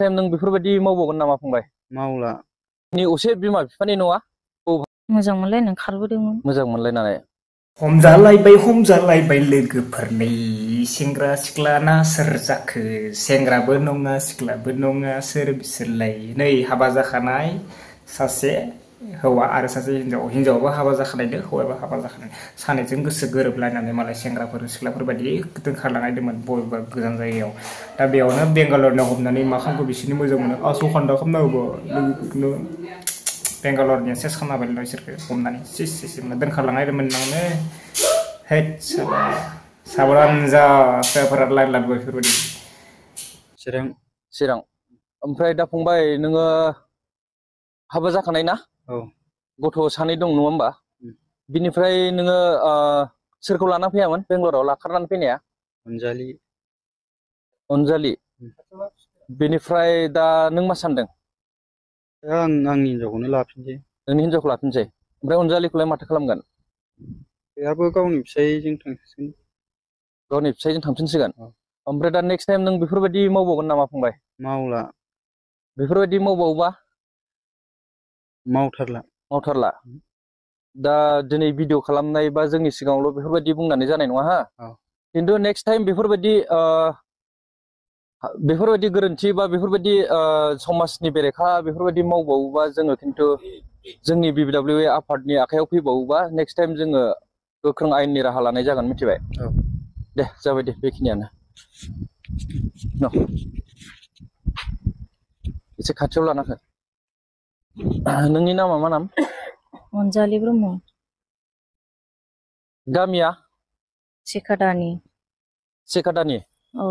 Time नों बेफोरबायदि मावबावगोन नामा फंबाय? मावला। नि असे बिमा बिफानि नङा? मोजां मोनलायनानै खारबोदोंमोन। मोजां मोनलायनानै हमजालायबाय लोगोफोरनै सेंग्रा सिख्ला ना सोर जाखो सेंग्राबो नङा सिख्लाबो नङा सोर बिसोरलाय नै हाबा जाखानाय सासे हौवा आरो सासे हिनजाव हिनजावाबो हाबा जाखानायदो हौवायाबो हाबा जाखानाय सानैजों गोसो गोरोबलायनानै मालाय सेंग्राफोर सिख्लाफोर बायदि दोनखारलांनायदोंमोन बबेबा गोजान जायगायाव दा बेयावनो बेंगालरनो हमनानै मा खालामखो बिसोरनि मोजां मोनो आसखान्दा खालामनांगौ लोगोफोरनो बेंगालरनिया सेस खालामना होबाय बिसोरखौ हमनानै सिस दोनखारलांनायदोंमोन नोंनो हेद साबधान जा सोरफोरा लाइन लाबोबाय बेफोरबायदि चिरां ओमफ्राय दा फंबाय नोङो हाबा जाखानाय ना? औ। गथ' सानै दं नङा होमबा? बिनिफ्राय नोङो सोरखौ लाना फैयामोन बेंगलराव लाखारनानै फैनाया? अनजालि। बेनिफ्राय दा नों मा सानदों? आं आंनि हिनजावखौनो लाफिनसै। नोंनि हिनजावखौ लाफिनसै ओमफ्राय अनजालिखौलाय माथो खालामगोन? बेहाबो गावनि फिसायजों थांसिगोन। गावनि फिसायजों थांफिनसिगोन। ओमफ्राय दा नेक्स्ट टाइम नों बेफोरबायदि मावबावगोन नामा फंबाय? मावला। बेफोरबायदि मावबावोबा? मावथारला। दा दिनै भिडिअ खालामनाय बा जोंनि सिगाङावल' बेफोरबायदि बुंनानै जानाय नङा हा? खिन्थु नेक्स्ट टाइम बेफोरबायदि गोरोन्थि बा बेफोरबायदि समाजनि बेरेखा बेफोरबायदि मावबावोबा जोङो खिन्थु जोंनि BBWA आफादनि आखायाव फैबावोबा नेक्स्ट टाइम जोङो गोख्रों आयेननि राहा लानाय जागोन मिथिबाय? दे जाबाय दे बेखिनियानो। एसे खाथियाव लाना हो। नोंनि नामा मा नाम? अनजालि ब्रह्म। गामिया? सेखादानि। सेखादानि? औ।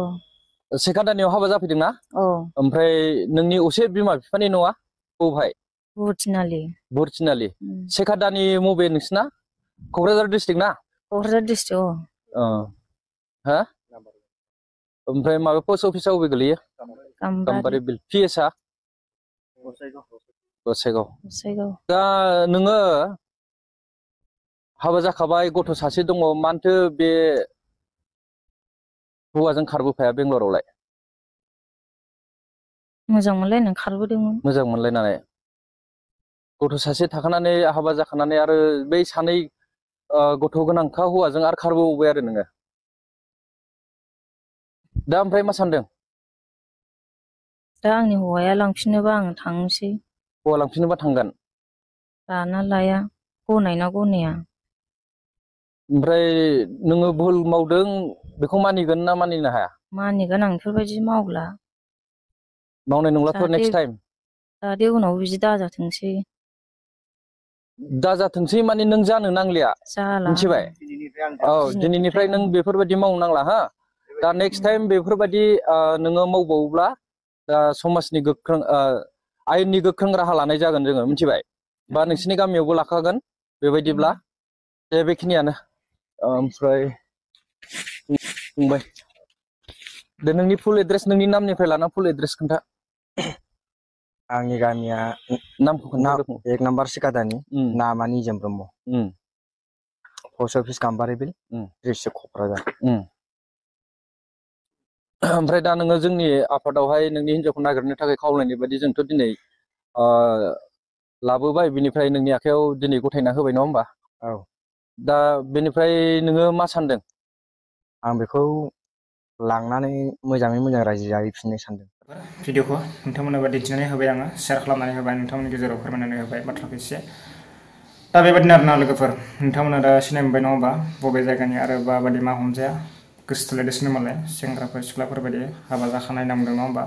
सेखादानियाव हाबा जाफैदों ना? औ। ओमफ्राय नोंनि असे बिमा बिफानि नङा? बबेहाय? बुरथिनालि। बुरथिनालि। सेखादानि मबे नोंसिना? क'क्राझार डिस्ट्रिक्ट ना? क'क्राझार डिस्ट्रिक्ट औ। हा? ओमफ्राय माबा पस्ट अफिसा बबे गोलैयो? गाम्बारि बिल। PS आ? गसाइगाव। दा नोङो हाबा जाखाबाय गथ' सासे दङ मानोथो बे हौवाजों खारबोफाया बेंगलरावलाय? मोजां मोनलायनानै खारबोदोंमोन। मोजां मोनलायनानै। गथ' सासे थाखानानै हाबा जाखानानै आरो बै सानै गथ' गोनांखा हौवाजों आरो खारबोबावबाय आरो नोङो? दा ओमफ्राय मा सानदों? दा आंनि हौवाया लांफिनोबा आं थांनोसै। हौवा लांफिनोबा थांगोन? लाना लाया गनायना गनाया। ओमफ्राय नोङो भुल मावदों बेखौ मानिगोन ना मानिनो हाया? मानिगोन आं बेफोरबायदि मावला। मावनाय नंलाथ' नेक्स्ट टाइम? जाहाथे उनाव बिदि दाजाथोंसै। दाजाथोंसै माने नों जानो नांलिया मिथिबाय? औ दिनैनिफ्राय नों बेफोरबायदि मावनो नांला हा? दा नेक्स्ट टाइम बेफोरबायदि नोङो मावबावोब्ला समाजनि गोख्रों आयेननि गोख्रों राहा लानाय जागोन जोङो मिथिबाय? बा नोंसिनि गामियावबो लाखागोन बेबायदिब्ला। दे बेखिनियानो। ओमफ्राय फंबाय दे नोंनि फुल एड्रेस नोंनि नामनिफ्राय लाना फुल एड्रेस खोन्था। आंनि गामिया नामखौ खोन्थाग्रो। 1 नम्बर सेखादानि। नामा निजोम ब्रह्म। पस्ट अफिस गाम्बारि बिल। डिस्ट्रिक्ट क'क्राझार। ओमफ्राय दा नोङो जोंनि आफादावहाय नोंनि हिनजावखौ नागिरनो थाखाय खावलायनाय बायदि जोंथ' दिनै लाबोबाय बिनिफ्राय नोंनि आखायाव दिनै गथायना होबाय नङा होमबा? औ। दा बेनिफ्राय नोङो मा सानदों? आं बेखौ लांनानै मोजाङै मोजां रायजो जाहैफिननो सानदों। भिडिअखौ नोंथांमोननोबो दिन्थिनानै होबाय आङो शेयार खालामनानै होबाय नोंथांमोननि गेजेराव फोरमायनानै होबाय बाथ्राखौ एसे। दा बेबायदिनो आरोना लोगोफोर नोंथांमोना दा सिनाय मोनबाय नङा होमबा? बबे जायगानि आरो माबायदि मा हमजाया गोसो थोलायदोंसो मालाय सेंग्राफोर सिख्लाफोर बायदि हाबा जाखानाय होनना बुंदों नङा होमबा?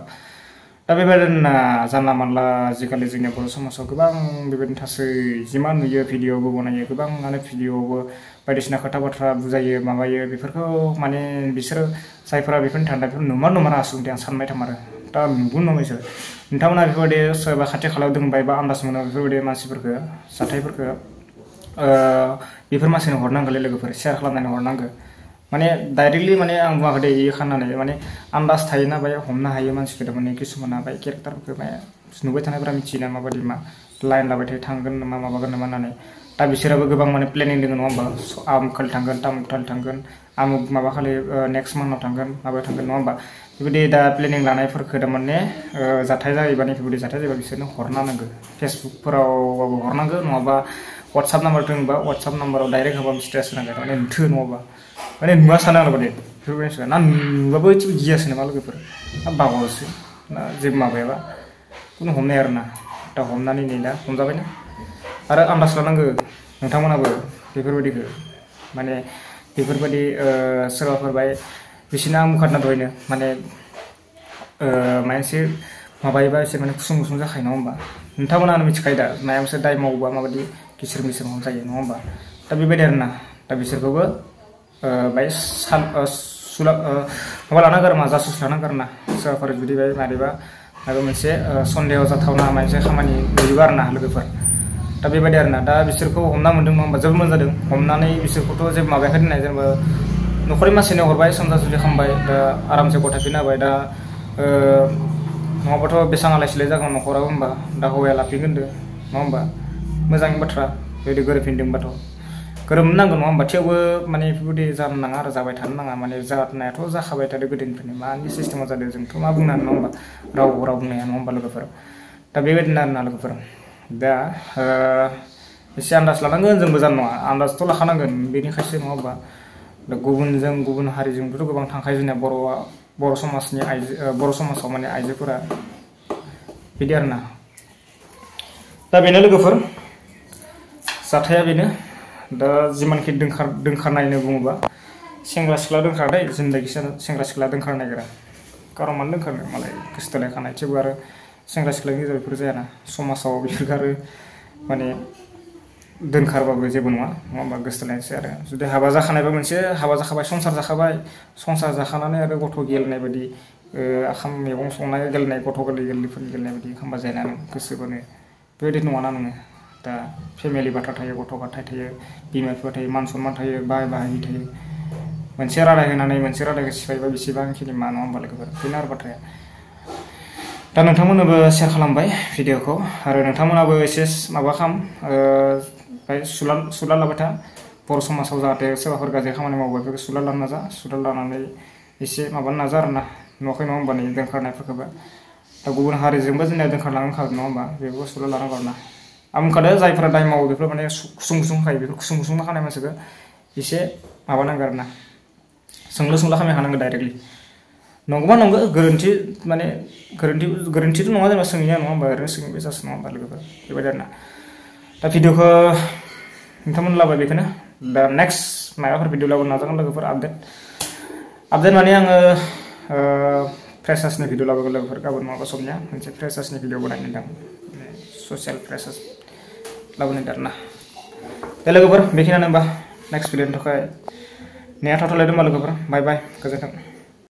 दा बेबायदिनो जानला मानला आजिखालि जोंनि बर' समाजाव गोबां बेबायदिनो थासै जिमान नुयो भिडिअबो बनायो गोबाङानो भिडिअआवबो बायदिसिना खोथा बाथ्रा बुजायो माबायो बेफोरखौ माने बिसोरो जायफोरा बेफोरनि थाखाय नुमार नुमारा आसलथे आं सानबाय थामारो। दा नंगौ नङा बिसोर नोंथांमोना बेफोरबायदि सोरबा खाथि खालायाव दंबाय बा आन्दाज मोनो बेफोरबायदि मानसिफोरखौ जाथायफोरखौ बेफोर मानसिनो हरनांगौलै लोगोफोर शेयार खालामनानै हरनांगौ। माने डाइरेक्टलि माने आं बुङाखै दे इयो खानानै माने आन्दाज थायोना बाय हमनो हायो मानसिफोरा माने किसुमाना बाय केरेक्टारफोरखौ नुबाय थानायफ्रा मिथियोना माबायदि मा लाइन लाबाय थायो थांगोन नामा माबागोन नामा होननानै दा बिसोराबो गोबां माने प्लेनिं दङ नङा होमबा आमुखाल थांगोन तामुखाल थांगोन आमुक माबा खालि नेक्स्ट मान्थआव थांगोन माबायाव थांगोन नङा होमबा बेबायदि दा प्लेनिं लानायफोरखौ थारमाने जाथाय जायोबा बेबायदि जाथाय जायोबा बिसोरनो हरनांगौ फेसबुकफोरावबाबो हरनांगौ नङाबा WhatsApp नाम्बार दङबा WhatsApp नाम्बाराव डाइरेक्ट होबाबो स्टेटास होनांगौ माने नुथो नङाबा माने नुवा सानो आरो माने बेफोरबायदि ना नुबाबो गियासो नामा लोगोफोर ना बावोसो ना जेबो माबायाबा कुनु हमनाय आरो ना दा हमनानै नै दा हमजाबायना आरो आन्दाज लानांगौ नोंथांमोनाबो बेफोरबायदिखौ माने बेफोरबायदि सोरबाफोर बाय बिसिना मुखारना दहायनो माने मानसि माबायोबा एसे माने गुसुं गुसुं जाखायो नङा होमबा नोंथांमोनानो मिथिखायो दा माया मोनसे दाय मावोबा माबायदि किसोर मिसोर जायो नङा होमबा दा बेबायदि आरो ना दा बिसोरखौबो बाय माबा लानांगौ आरो मा जासुस लानांगौ आरो ना सोरबाफोर जुदि बाय मारैबा माबा मोनसे सन्देह जाथावना मोनसे खामानि नुयोबा आरो ना लोगोफोर दा बेबायदि आरो ना दा बिसोरखौ हमना मोन्दों नङा होमबा जोबोद मोजां जादों हमनानै बिसोरखौथ' जेबो माबायाखै दोननाय जेनेबा न'खरनि मानसिनो हरबाय समजाजुलि खालामबाय दा आरामसे गथायफिननो हाबाय दा नङाबाथ' बेसेबां आलाय सिलाय जागोन न'खराव होमबा दा हौवाया लाफिनगोनदो नङा होमबा मोजांनि बाथ्रा बेबायदि गोरोबफिनदोंबाथ' गोरोबनो नांगौ नङा होमबा थेवबो माने बेफोरबायदि जानो नाङा आरो जाबाय थानो नाङा माने जानायाथ' जाखाबाय थादों गोदोनिफ्रायनो मानि सिस्टेमाव जादों जोंथ' मा बुंनो नङा होमबा राव बुंनाया नङा होमबा लोगोफोर दा बेबायदिनो आरोना लोगोफोर दा एसे आन्दाज लानांगोन जोंबो जानो नङा आन्दाजथ' लाखानांगोन बेनिखायसो नङा होमबा दा गुबुन हारिजोंथ' गोबां थांखायो जोंनिया बर' समाजनि बर' समाजाव माने आइजोफोरा बिदि आरोना दा बेनो लोगोफोर जाथाया बेनो दा जिमानखि दोंखारनायनो बुङोबा सेंग्रा सिख्ला दोंखारनाय जिन्दगि सेंग्रा सिख्ला दोंखार नागिरा कारन मानो दोंखारनो मालाय गोसो थोलायखानाय थेवबो आरो सेंग्रा सिख्लानि गेजेराव बेफोर जायाना समाजाव बेफोरखौ आरो माने दोनखारबाबो जेबो नङा होमबा गोसो थोलायनोसै आरो जुदि हाबा जाखानायबा मोनसे हाबा जाखाबाय संसार जाखानानै आरो गथ' गेलेनाय बायदि ओंखाम मैगं संनाय गेलेनाय गथ' गोरलैफोरनि गेलेनाय बायदि खालामबा जाया नों गोसोबानो बेबायदि नङाना नोङो दा फेमिलि बाथ्रा थायो गथ' गथाय थायो बिमा बिफा थायो मान सनमान थायो बाय बाहागि थायो मोनसे रादाय होनानै मोनसे रादायखौ सिफायबा बेसेबांखिनि मा नङा होमबा लोगोफोर बेनो आरो बाथ्राया दा नोंथांमोननोबो शेयार खालामबाय भिडिअखौ आरो नोंथांमोनाबो एसे माबा सुला लाबाय था बर' समाजाव जाहाथे सोरबाफोर गाज्रि खामानि मावबाय बेफोरखौ सुला लानो नाजा सुला लानानै एसे माबानो नाजा आरो ना नुवाखै नङा होमबा नै दोनखारनायफोरखौबो दा गुबुन हारिजोंबो जोंनिया दोनखारलांखागोन नङा होमबा बेखौबो सुला लानांगौ आरो ना आं बुंखादों जायफोरा दाय मावो बेफोर माने गुसुं खायो बेफोर गुसुं खानाय मानसिखौ एसे माबानांगौ आरो ना सोंलु खालामनो हानांगौ डाइरेक्टलि नंगौबा नंगौ गोरोन्थि माने गोरोन्थिथ' नङा जेनेबा सोंनाया नङा होमबा ओरैनो सोंबाय जास्ट नङा होमबा लोगोफोर बेबायदि आरो ना दा भिडिअखौ नोंथांमोन लाबाय बेखौनो दा नेक्स्ट माबाफोर भिडिअ लाबोनो नाजागोन लोगोफोर आपडेट माने आङो फ्रेसार्सनि भिडिअ लाबोगोन लोगोफोर गाबोन नङाबा समनिया मोनसे फ्रेसार्सनि भिडिअ बानायनो दां ससियेल फ्रेसार्स लाबोनो आरोना दे लोगोफोर बेखिनियानो होमबा नेक्स्ट भिडिअनि थाखाय नेना थाथ'लायदों होमबा लोगोफोर बाय बाय गोजोन्थों